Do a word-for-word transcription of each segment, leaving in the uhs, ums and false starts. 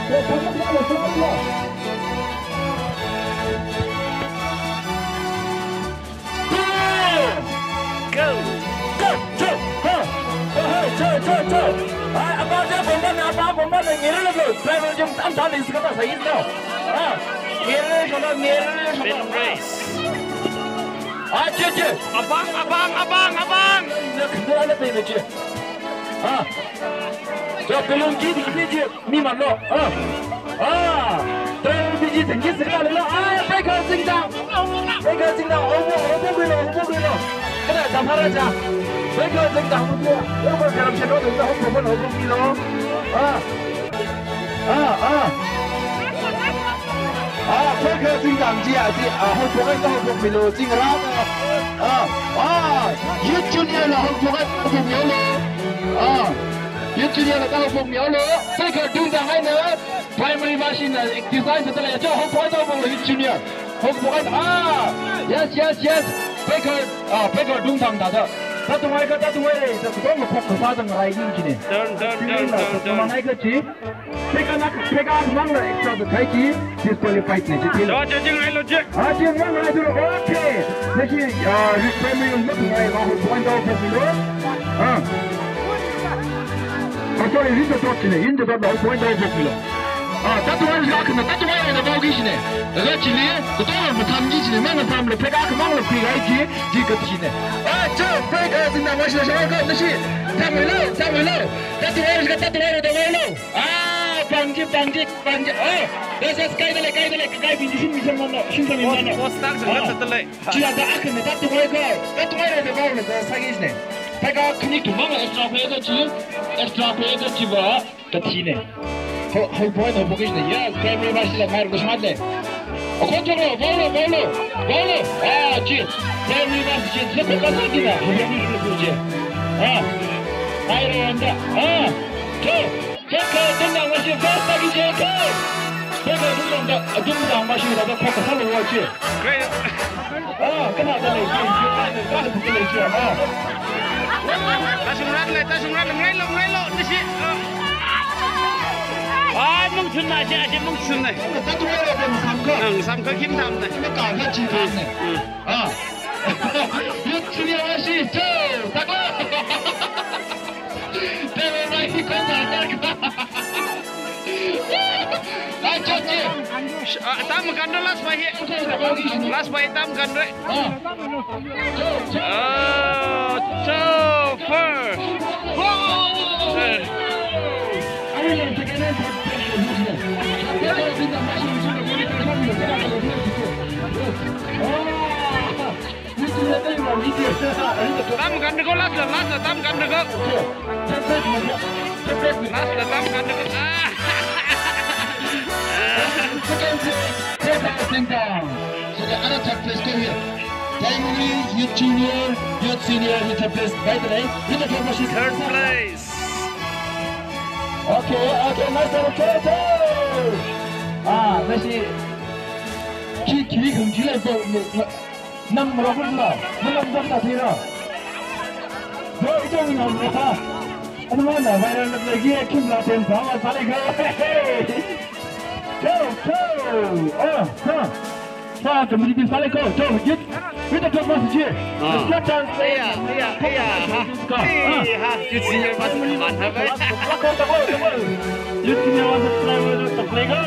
Go! Go! Go! Ha! Hey, cho, cho, cho! Ai, apa aja bomba na, apa bomba na, ngiri lagi. Driver jum tam tam is kata sahis no. Ha! Ngiri kata, ngiri kata. Pin race. Ah, che, che. Abang, abang, abang, abang. Na kena ada pin che. Ha! Cho, belum ji, ji, ji. Mimanlo, ah, ah, trai biji tinggi sekali lo, ah, peka singdang, peka singdang, obo, obo bilo, obo bilo, kena damhara ja, peka singdang, obo, obo karam shelo, obo, obo, obo bilo, ah, ah, ah, ah, peka singdang ji, ah, ji, ah, obo, obo, obo bilo, singdang, ah, ah, Youth Junior la, obo, obo bilo, ah. Youth Junior la kahok mihaolo, peka dungdang eina, primary machine na design sāda lei, cho, hokpoi tao bong Youth Junior. Hokpoi, ah, yes, yes, yes. Peka, ah, peka dungdang da da. Tatung ai ka, tatung ai lei, tatung ai ka, phok kasā dang rai yin kine. Turn, turn, turn, turn, turn. Tatung ai ka chi. Peka na, peka mang la extra da thai chi, disqualified ne chi. Cho, cho, jing ai lo chi. Ah, jing mang ai lo, okay. Nashi, ah, primary ma tung ai, ma hokpoi tao bong lo. Ah. Ah, sorry, rin da dot chine, rin da dot da point out bok milo. Ah, tatung ai ka kena, tatung ai na bau ki chine. Ga chili, kutong la matham ki chine, mang matham le peka ka mang la kui gai ki, ki ka chine. Ah, cho, peka singdang wa chine, chine ka, nashi, tang milo, tang milo. Tatung ai ka, tatung ai da milo. Ah, pang ji, pang ji, pang ji. Oh, this is kai da lei, kai da lei, kai biji shin mi shin mano, shin shin mi mano. Post, post tang sing ka sa da lei. Chila da akha ne tatung ai ko, tatung ai da bau ne da sāki ne. Peka khani tumang extra peka chi, extra peka chi ba, kathi ne. Ho, ho point ho bok ne. Yes, primary machine la mar ko smat ne. Ako choro, bolo, bolo, bolo. Ah, chi. Primary machine chi, chi ko ka sāki na. Ho ni ni ko chi. Ah. Ai ro anda. Ah. Chi. Peka dungdang machine first sāki che ke. Peka dungdang da, dungdang machine da da peka sālo wa che. Great. Ah, kena da lei che, che, kena da lei che, ah. Tashung ran lei, tashung ran lei, ngailo, ngailo, nashi. Ai, mungchun na, che, che, mungchun na. Tatung ai da samka. Ang samka kim tham na. Maka ka chi tham ne. Hmm. Ah. Youth Junior machine, cho, taklo. Tele mai ki kong sa tak. Acha, acha. Sh-, ah, tam kando last by here. Last by tam kando. Ah. Ah, cho, first. Eh. Tam kando ko last la, last la, tam kando ko. Last la, tam kando ko. Ah. Second, second, second down. So the other third place go here. Primary, youth junior, youth senior, youth third place. By the way, with the third place. Third place. Okay, okay, nice one, okay, okay. Ah, let's see. Ki, ki, ki, ki, let's go. Nam rokun la, nam rokun la thira. Bro, ito ni nam rokun. Ano mana viral na lagi, kim la ten sa, wa sale go. Go, go. Oh, ha. Sa, community sale go. Go, get. With the top message. Ah. Let's get down. Iya, iya, iya, ha. Ka. Iya, ha. Youth senior machine man ha, bhai. Go, go, go, go. Youth senior machine driver, the play go.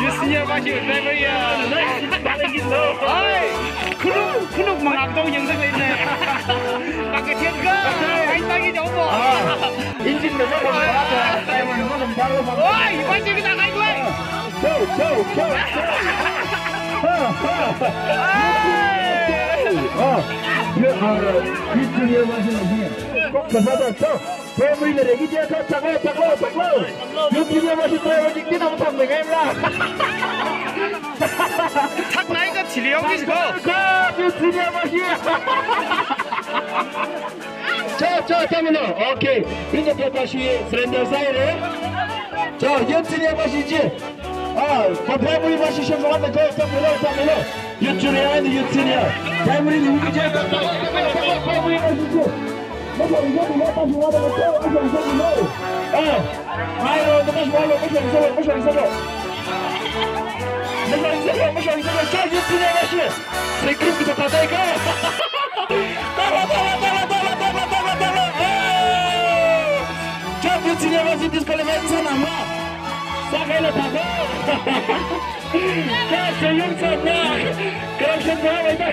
Youth senior machine driver, ya. Next, balik gitu. Hai, khunuk, khunuk mangak tong yang sa ne. Pakai tiap ga, hai tagi jauh po. Ah, engine na ko ba ta, driver na ko ba ta. Oi, ibai je kita kai gue. Go, go, go, go. Ha, ha. Ah, you are, uh, youth senior machine here. Kok sa sa sa. Primary la regi je, taklo, taklo, taklo. Youth senior machine driver jing tina matham ngai la. Thak nai ka chili yong ni ko. Go, youth senior machine. Cho, cho, tamilo. Okay. Inja ko pashi surrender sai re. Cho, youth senior machine je. Ah, ko primary machine shong shong ko, tamilo, tamilo. Youth junior and youth senior. Primary ni je, tamilo, tamilo, primary machine je. Mashong sālu, mashong sālu, mashong sālu. Eh, ngailo, mashong sālu, mashong sālu, mashong sālu. Mashong sālu, mashong sālu, church youth senior worship. Singkrum kita patai ko. Tala, tala, tala. Eh. Church youth senior worship disqualify sāna ma. Sākaila thāko. Church youth senior. Corruption ba wai ta.